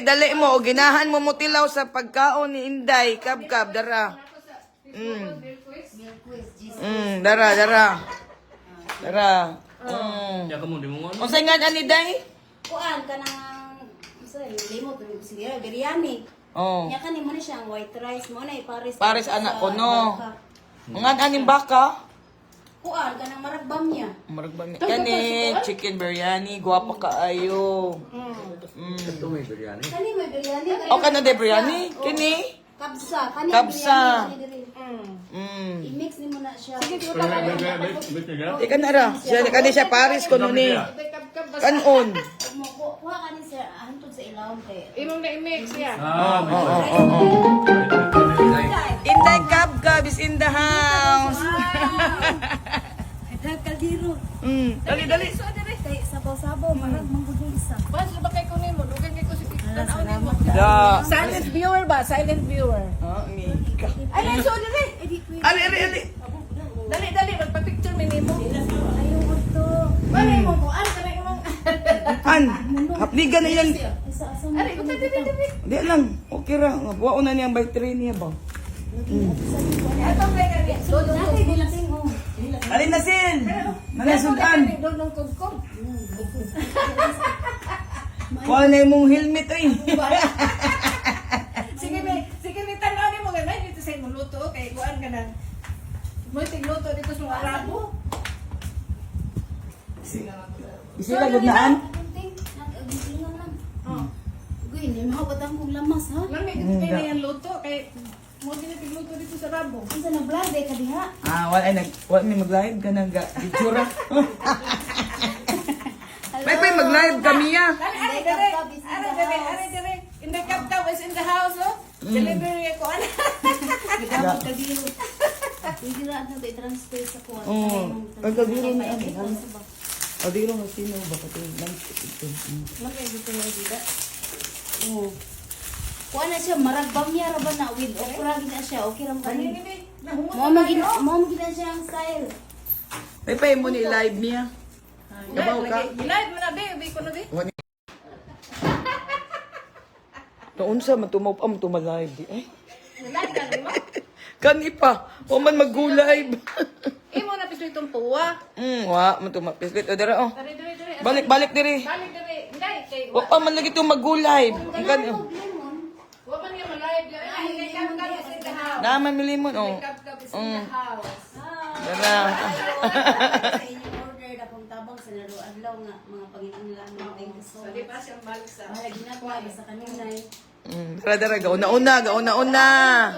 Dali mo, o ginahan mo motilaw sa pagkaon ni Inday, Kabkab, dara. Dara, dara. Dara. Ya ka mo, di mo nga. Unsay nga ani, Day? Kuan kanang unsa limot sige biryani. Oh. Nya kani mo na siya ang white rice mo na ipares. Pares sa anak ko no. baka. Nga aning baka? Kuan kanang maragbam niya. Murag ba ni kani chicken biryani, gwapa kaayo. Ito may biryani. Kani may biryani. O kana de biryani? Kini? Kabsa, kani Kabsa. biryani kani diri. I-mix nimo na siya. Ika na ra. Siya kani siya Paris ko ni. Kanon. Mo kuha kani sa hantod sa ilawom kay. Imong na-mix ya. Ah, may Inday Kabkab is in the house. Dahil kaldero. Dali, dali. Kay sabaw-sabaw marag manggod yung isa. Bas ba kay kunin mo? Dugan kay ko si tanaw nimo. Da. Silent viewer ba? Silent viewer. Oh, ni. Ay, ay, so dali. Ay di pwede. Ali, ali, ali. Dali, dali, magpa-picture mi nimo. Ayaw to. Bali mo ko an kanay imong. An, hapnigan na yan. Isa asa mo. Ari, uta dili dili. Di lang. Okay ra. Wa na niyang by 3 niya ba? Atong kay kani. Dodong Nakay gilating oh. Alin na sin. Nanasudan. Dodong kugkog. Kuha na imong helmet oy. Sige mi, sige mi tanaw nimo kay may dito sa imong luto kay kuan ka nang. Mo tigluto dito sa mga Arabo. Isila gud naan. Gunting, nag-guntingan lang. Oh. Uy, nimaw pa kong lamas ha. Lami dito kay na yan luto kay mo din tigluto dito sa Arabo. Unsa na vlog day ka diha? Ah, wala ay nag wala mi mag-live ka nang picture. May pay mag-live kami ya. Dali, ari, dali. Ari, dali, ari, dali. In the cup cup is in the house, oh. Delivery ko, ano. Gidamot kaldero. Hindi ra na i-transfer sa kuwan. Oo, ang kaldero na ano. Adiro nga sino ba pati lang ito. Lami dito na dito. Oo. Kuan na siya maragbam niya ra ba na with okra gid na siya. Okay ra man Dali, kani. dali. Nahumot Mo magin mo magin na siya ang style. May pay mo ni live niya. Kabaw ka. Gilive mo na, be. Be ko na, be. Naunsa man tumaw am tuma live di ay. Live ka mo. Kani pa, wa man mag-go live. Imo na piso itong puwa. Wa man tuma pislit o dara oh. Dali, dali, dali. Balik balik diri. Balik, dali. Hindi, kay Wa pa man lagi to mag-go live. Ang kani. Ganun og lemon. wa man nga ma-live. Ay, in the cup cup is in the house. Naman milimon oh. Cup cup is in the house. Dara. Sa inyong order dakong tabang sa laro adlaw nga mga panginahanglan. Thank you so So, di much. pa siyang balik sa. Bahala ginagawa sa kaninay. Dara dara gauna una, gauna una.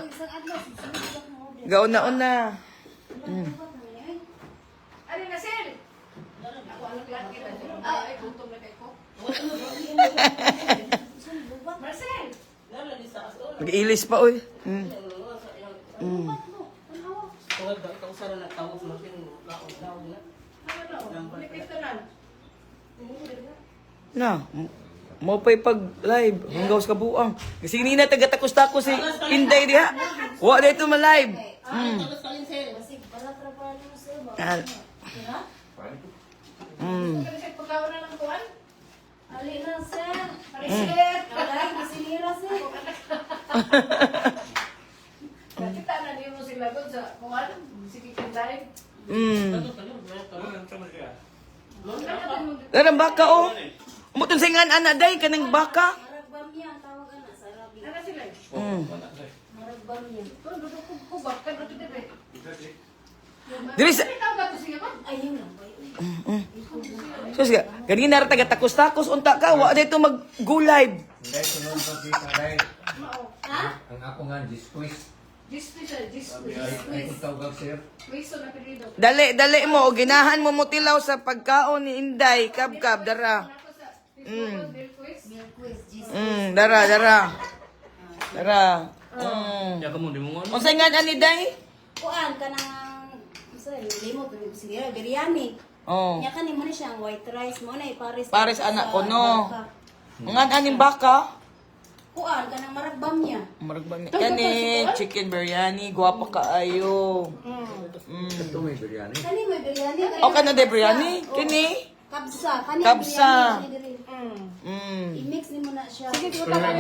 Isang adlaw susunod akong order. Gauna una. Ari na, sir. Ako, ano lang kita. Ay, gutom na kay ko. Marcel! Mag-ilis pa oy. Ano, Likit na. Na. Mo pa'y pag live hanggaw sa kabuang. Kasi nina taga takos-takos si Inday diha. Wa dito ma live. Basig balat ra para nimo sir ba? Ah. Kasi siya pagkaon na ng kuwan. Ali na sir. Maricel! Wala kusinira sir. Nakita na niyo mo sila doon sa kuwan. Sige, kinday. Darang baka oh. Umutong singan ana day kanang baka. Maragbam niya ang tawag ana sa Arabic. Nara sila. Maragbam niya. Doon, doon, kung kubak. Kaya doon, dito. Diri sa Ay, tawag ka to siya ba? Ayaw lang ba? Sus ga, ganina ra taga takos-takos unta ka wa dito mag go live. Hindi, sunod pa kita dahil. Ang ako nga, disquiz. Gispi siya, gispi. Ay, kung tawag sir. Wiso na pilido. Dali dali mo o ginahan mo motilaw sa pagkaon ni Inday, Kabkab dara. Ako sa Facebook, Milkwis. Milkwis, Jesus. Dara dara. Dara. Ya ka mo, di mo nga. Unsay nga ani day? Kuan kanang unsa limot sige biryani. Oh. Nya kani mo na siya ang white rice mo na ipares. Pares sa anak ko no. baka. Nga aning baka? Kuan kanang maragbam niya. Murag ba ni kani chicken biryani, gwapa kaayo. Ito may biryani. Kani may biryani. O kana de biryani? Kini? Kabsa. Kani Kabsa. biryani, kani diri. I-mix nimo na siya. Sige, di ko tama.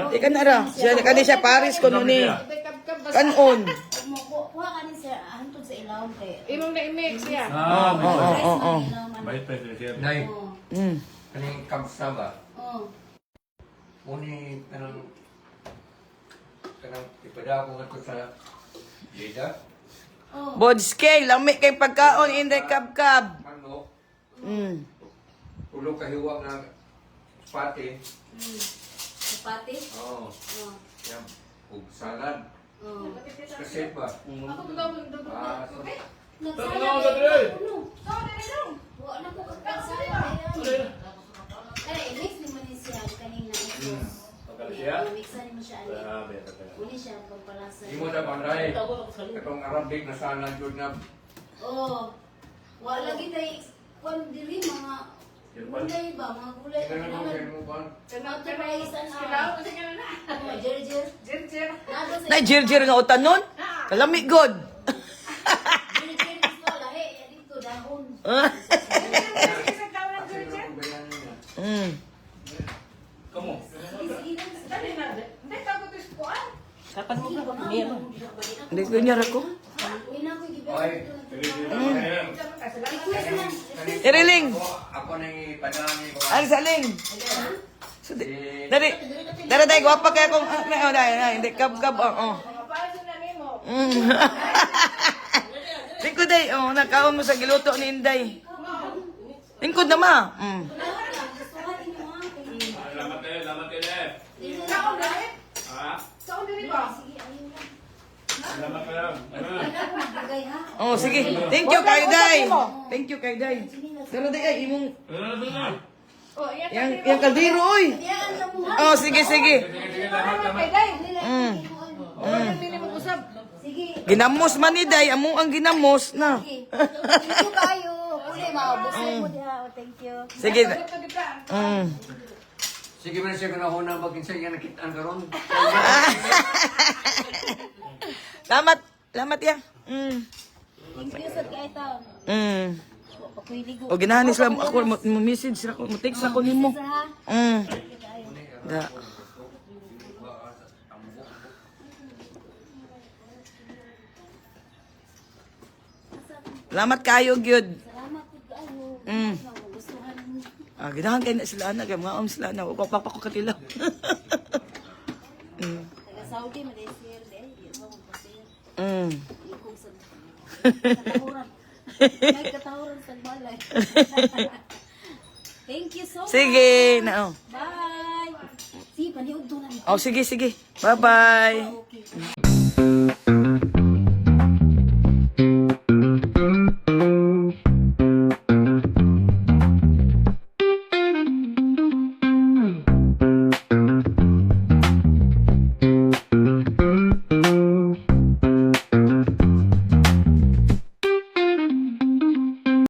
Ika na ra. Siya kani siya Paris kuno ni. Kab-kab basta. Kanon. Mo kuha kani sir hantod sa ilawom kay. Imong na-mix ya. Ah, Oo, oo, oo. Bait pa siya. Nay, Oh. kaning kabsa ba? Oh. Uni kanang kanang ipada ko ngadto sa Jeddah. Oh. Bodske, lami kay pagkaon Inday Kabkab. Manok, tulo ka hiwa nga pati. Chapati. Oo. Oh. Yan. Ug salad. Oh. Kasi ba? Ako dugaw dugaw. Ah, so, Nagsalad eh. Ano? So, dili dong. Wa na ko kagsala eh. Kaya i-mix nimo ni siya kaning na sauce. Siya? I-mix nimo siya ani. Grabe, talaga. Uni siya ang pampalasa. Imo na panday. Katong Arabic na salad jud na. Oh. Wa lagi tay kwan diri mga gulay ba, mga gulay. Ikaw na mo ba? Kanang Mga rice and Kilaw kasi kana na. Oh, jer-jer. Jer-jer. Nado sa Na jirjir nga utanon. Kalami god. Jer-jer gusto lahi dito dahon. Kasi tao ng jer-jer. Kamu. Sige, sige lang. Dali na. Hindi tao ko to kuan. Hindi ko niya ko. Uy na ko Oy. gibe. Request lang. Iriling. Ako nang ipadani ko. Ay saling. So, di, dali. Dali dai gwapa kay akong ah, na oh, dai, dai, hindi kabkab oh. Oh. Paano na nimo? Lingkod day, oh, nakaon mo sa giluto ni Inday. Lingkod na ma. Gustuhan ninyo ha. Salamat eh, salamat eh. Kaon dali. Ha? Kaon dili ba? Sige, ayaw lang. Salamat kayo. Wala ko magbigay ha. Oh, sige. Thank you kay Day. Thank you kay Day. Pero day ay imong Ano na? Oh, iya yang yang kaldero oy. Biyaan lang mo ha. Oh, sige sige. Sige, sige, salamat, salamat. Kay day. Mm. Dili mo usab. Sige. Ginamos man ni Day, amo ang ginamos na. Sige. Thank you kayo. Uli, maubos mo diha. Oh, thank you. Sige. Ito di ba? Sige man siya kung na ba kinsa iya nakitaan karon. Salamat. Salamat yang. Thank you sa kay taon. Wa pa ko'y ligo. O ginahan ni sila ako mo message sila ko, mo text ako nimo. Sa ha. Da. Salamat kayo gyud. Salamat pud kaayo. Gustuhan mo. Ah, ginahan kay na sila ana kay mga om sila ana wa pa ko katilaw. Taga Saudi man day sir, day. Di ba mo sir? Ikong sa katahuran. May katahuran sa balay. Thank you so much. Sige, na oh. Bye. Sige, paniudto na. Oh, sige, sige. Bye-bye. Okay.